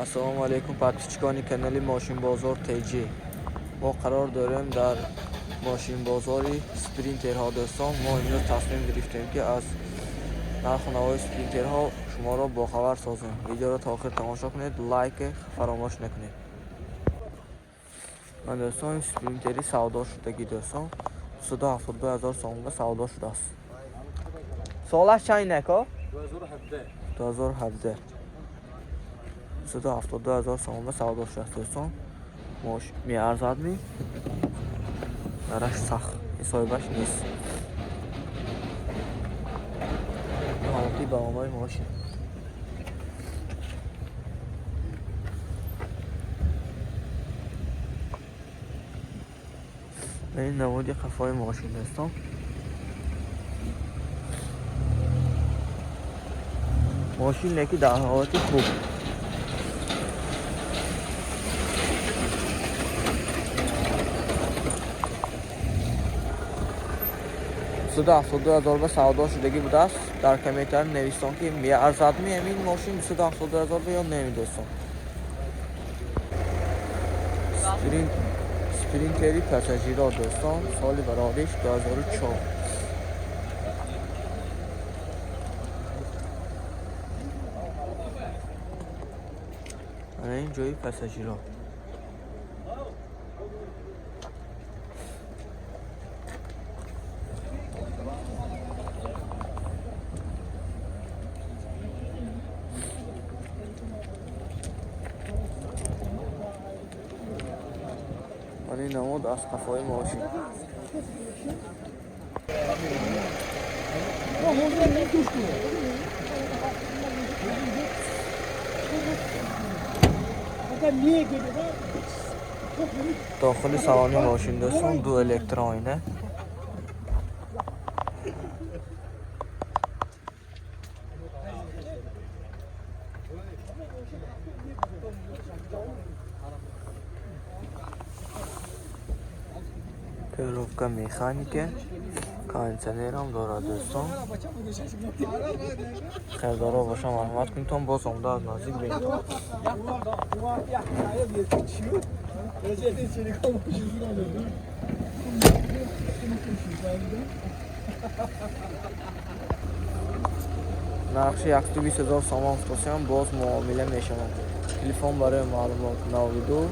Ассалому алайкум, подписчикони канали Мошинбозор ТЖ. Мо қарор дорем дар мошинбозори спринтерҳо, дӯстон. Мо имрӯз тасмим гирифтем, ки аз нарху навои спринтерҳо шуморо бохабар созем. Видеоро то охир тамошо кунед, лайк фаромӯш накунед. Ман, дӯстон, спринтери савдо шудагӣ, дӯстон, 272 ҳазор сомонба савдо шудааст. Солаш чанд инако? 2017. 2017, 272 ҳазор сомонба савдо шудааст, дӯстон. Мош меарзад ми? Дараш сахт, соҳибаш нест. Ҳолати балонои мошин. Ин намуди қафои мошин, дӯстон. Мошине ки дар ҳолати хуб. 272 ҳазор ба савдо шудагӣ будааст. Дар комментар навистон, ки меарзадми ҳамин мошин 272 ҳазор ба ё не, дӯстон. Спринтери пассажиро, дӯстон, соли барориш 2004. Ана ин ҷои пассажиро. Ана ин намуд аз қафои мошин. Дохили салони мошин, дӯстон, ду электроина. Коробка механика, кондитсионерам дорад, дӯстон. Хелдоро бошам, марҳамат кунитон, боз омода аз наздик бинитон. Нархши 120 ҳазор сомон футосиам, боз муомила мешавад. Телефон барои маълумот: 92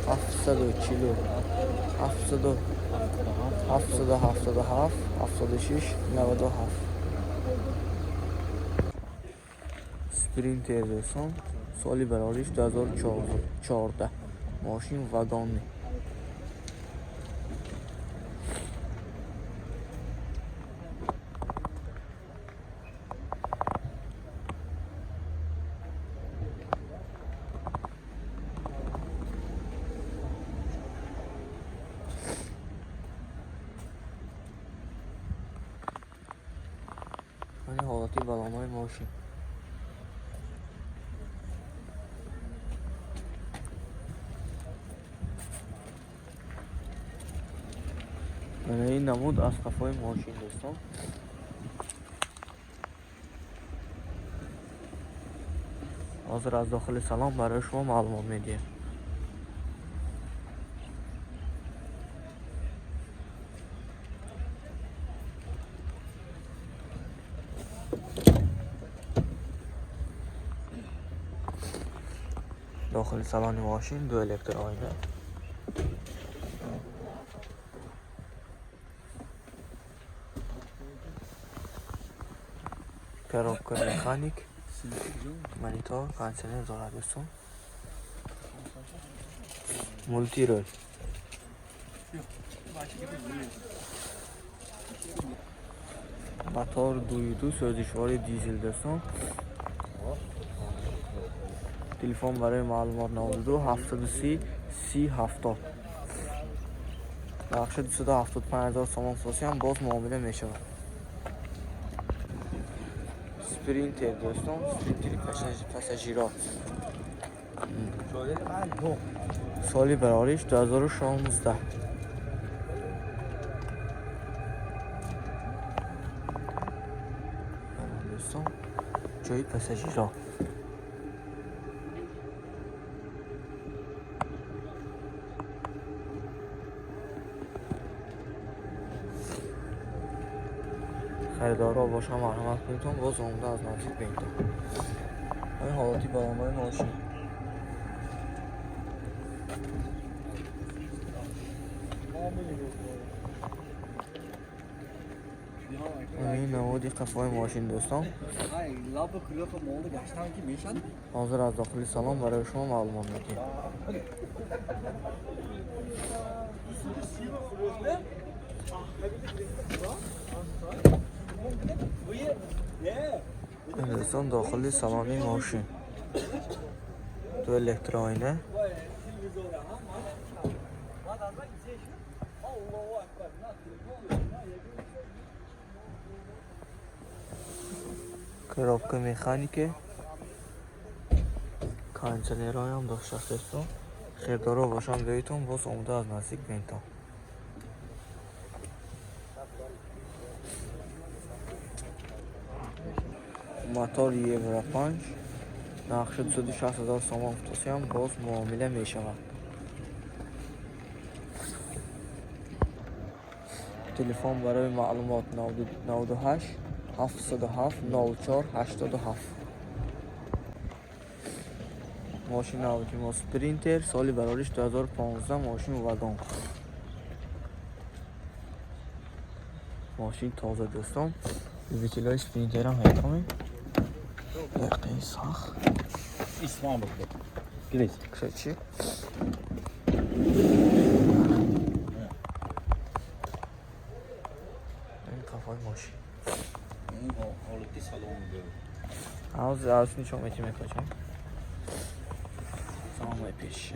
740 700 777 76 97. Спринтер, дӯстон, соли барориш 2014, мошин вагонный. Ани ҳолати балонои мошин. Ана ин намуд аз қафои мошин, дӯстон. Ҳозир аз дохили салон барои шумо маълумот медиҳем. Дохили салони мошин ду электроина. Коробка механик, монитор, кондитсионер дорад, дӯстон. Мультируль. Мотор 2,2 сӯзишвори дизел, дӯстон. Телефон барои маълумот: 92 730 30 70. Нархши 275 ҳазор сомон фурӯшиам, боз муомила мешавад. Спринтер, дӯстон, спринтери пассажиро. Соли барориш 2016. Дӯстон, ҷои пассажиро. Харидорҳо бошанд, марҳамат кунедтон, боз омода аз наздик бинедтон. Ин ҳолати балонҳои мошин. Ин намуди қафои мошин, дӯстон. Ҳозир аз дохили салон барои шумо маълумот медиҳем. Дӯстон, дохили салони мошин ду электрооина, коробка механика, кондитсионерҳоям доштааст, дӯстон. Хирдорҳо бошанд, биёедтон, боз омода аз наздик бинедтон. Мотор Евро 5, нархи 260 ҳазор сомон гуфтасиям, боз муомила мешавад. Телефон барои маълумот 98 707 04 87. Мошин навоти мо Спринтер, соли барориш 2015, мошин вагон. Мошин тоза, дӯстон. Двигателҳои Спринтерам ҳайдоме. Дақиқаи сахт. İsmail bak. Gideyiz. Кстати. Ин қафои мошин. Ҳолати салон diyor. Ҳозир аз нишон метим, мекочам. Саломай пеши.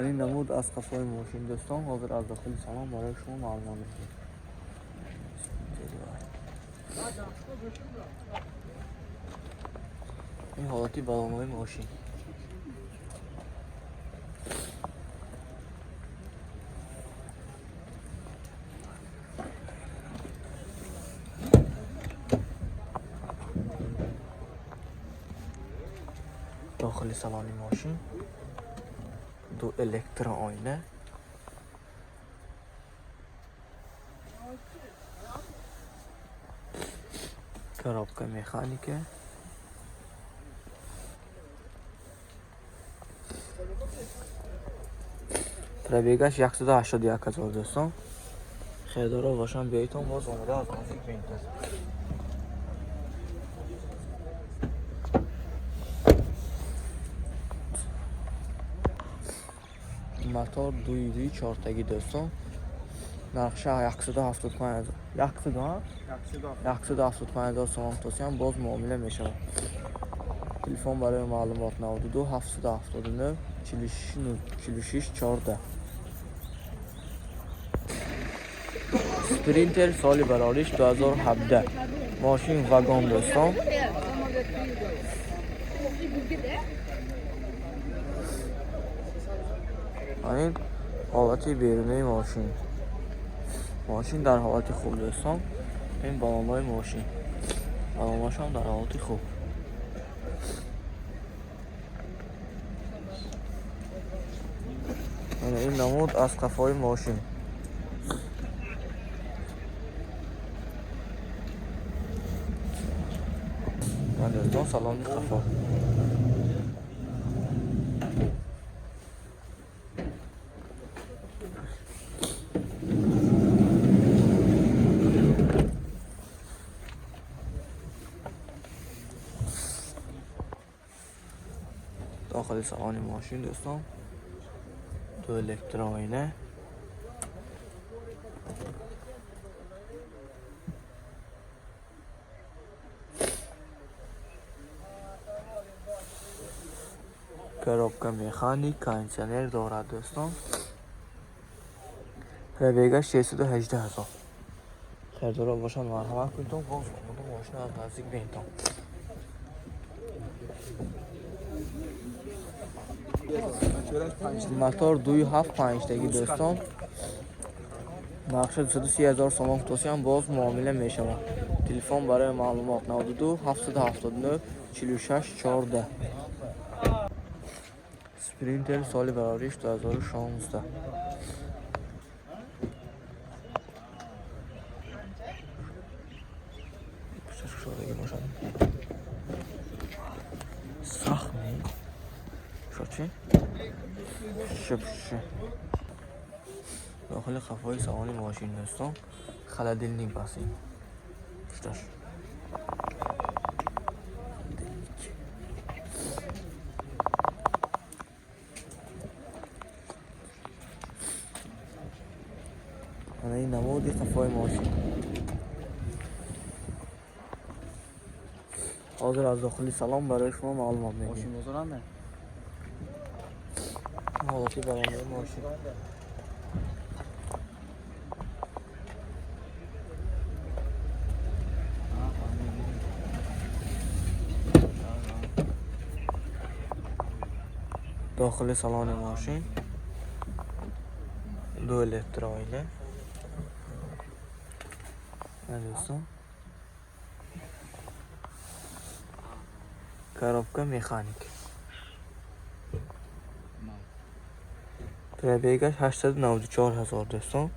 Ин намуд аз қафои мошин, дӯстон. Ҳозир аз дохили салон барои шумо маълумот медиҳем. Ин ҳолати балонҳои мошин. Дохили салони мошин ду электрооина, коробка механика, пробегаш 181 ҳазор, дӯстон. Хелдоро бошанд, биёедтон, боз омода аз наздик бинедтон. Мотор дуи дуи чортагӣ, дӯстон. Нархша 175 ҳазор, 175 ҳазор сомон тосиям, боз муомила мешавад. Телефон барои маълумот 92 779 46 14. Спринтер, соли барориш 2017, мошин вагон, дӯстон. Ин ҳолати берунаи мошин. Мошин дар ҳолати хуб, дӯстон. Ин балонҳои мошин, балонҳошам дар ҳолати хуб. Ин намуд аз қафои мошин. Дӯстон, салони қафо. Дохили салони мошин, дӯстон, ду электрооина, коробка механик, кондитсионер дорад, дӯстон. Пробегаш 618 ҳазор. Харидоро бошанд, марҳамат кунедтон, боз омода мошина аз наздик бинедтон. Мотор дуи ҳафт панҷтагӣ, дӯстон. Нархша 230 ҳазор сомон тосиям, боз муомила мешавад. Телефон барои маълумот 92 779 46 14. Спринтер, соли барориш 2016. Пушташ кушодагӣ бошад. Сахт не? Шо чӣ? Пуштша, пуштша. Дохили қафои салони мошин, дӯстон, холодильник басем. Пушташ. Холодильник. Ана ин намуди қафои мошин. Ҳозир аз дохили салон барои шумо маълумот медиҳем. Мошин бозоранда? Ҳолати балондаи мошин. Дохили салони мошин ду электроина. Ана, дӯстон. Коробка механик. Пробег аш 894 ҳазор, дӯстон.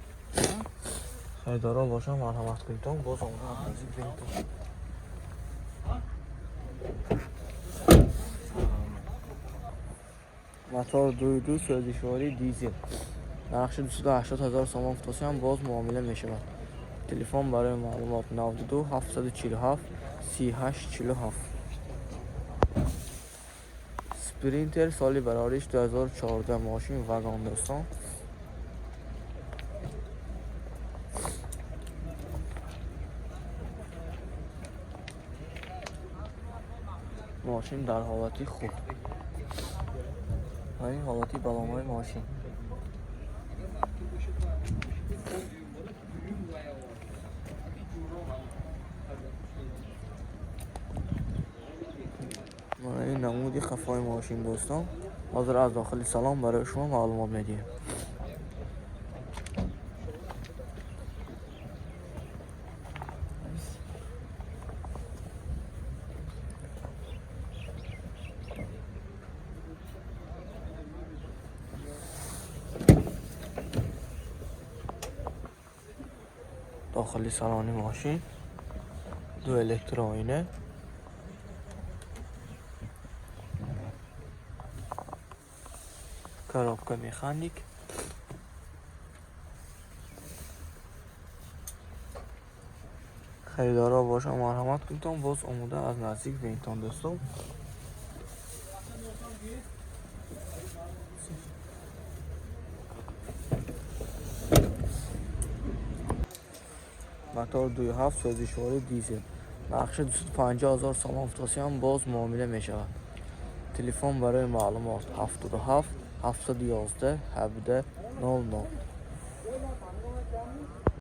Харидорон бошанд, марҳамат кунедон, боз омода аз наздик бинедон. Мотор 2.2, сӯзишворӣ дизел. Нархши 280 ҳазор сомон футосиам, боз муомила мешавад. Телефон барои маълумот 92 747 38 47. Спринтер, соли барориш 2014, мошин вагон, дӯстон. Мошин дар ҳолати хуб. Ва ин ҳолати балонҳои мошин. Мана ин намуди қафои мошин, дӯстон. Ҳозир аз дохили салон барои шумо маълумот медиҳем. Дохили салони мошин ду электроина. Коробка механик. Харидорҳо бошанд, марҳамат кунедон, боз омода аз наздик бинедон, дӯстон. Мотор 2.7, сӯзишворӣ дизел. Нархши 250 ҳазор сомон футосиам, боз муомила мешавад. Телефон барои маълумот 77 711 17 00.